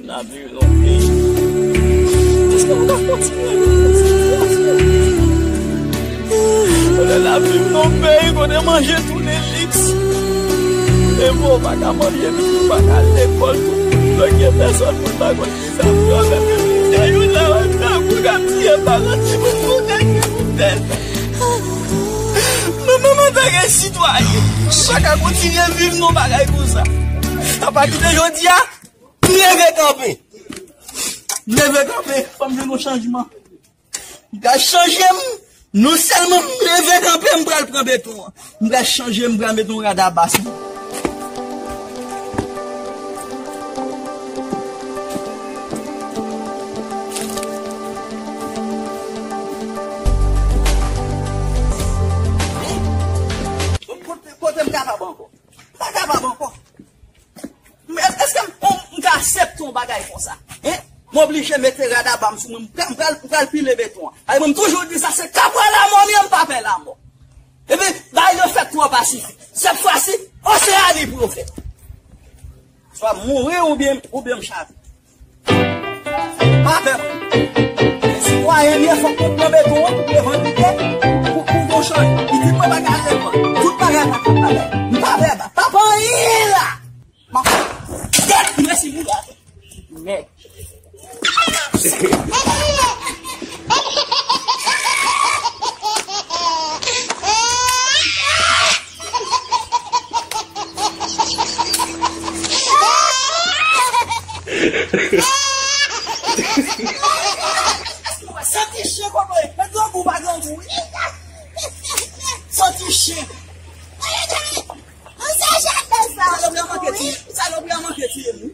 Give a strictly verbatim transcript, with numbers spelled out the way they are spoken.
N ap viv nan yon peyi. Èske nou ka kontinye viv nan sitiyasyon? Kote n ap viv nan yon peyi kote manje tounen liks. E bon, ou pa ka manje, ou pa ka al lekòl, tout moun bloke, pèsòn moun pa konn ki sa pou yo fè. E youn la, w ap tankou k ap tiye paran timoun pou nèg ki pou tèt. Mwen menm antanke sitwayen, m pa ka kontinye viv nan bagay konsa. Apati de jodi a, m leve kanpe. M leve kanpe, fò m jwenn yon chanjman. M pral chanje m. Non sèlman m leve kanpe, m pral pran beton an. M pral chanje, m pral mete yon rad a bas. Kote, kote m kapab ankò? M pa kapab ankò. M, èske m, m, m ka aksepte yon bagay konsa? Hein? M oblije mete rad a bas m sou mwen, m pral, m pral, m pral pile beton an. Ay, mwen, m toujou di sa, se ka pran lanmò, men m pa pè lanmò. Epi, bagay yo fèt twò pasifik. Sèt fwa si, Oseani pou yo fèt. Swa m mouri oubyen, oubyen m chave. Pa pè mwen. Men sitwayen m ye, fòk mwen pran beton an pou revandike, pou, pou gon chanje. Pitit mwen pa ka al lekòl. Tout bagay pa ka bagay. M pa pè, pa, pa, pa anyen la. M ap fè tèt mwen si boulay. Nèg. Santi chen kòman e? Mèt grangou pa grangou wi. Santi chen. Salopri a manke tiye m. Salopri a manke tiye m wi.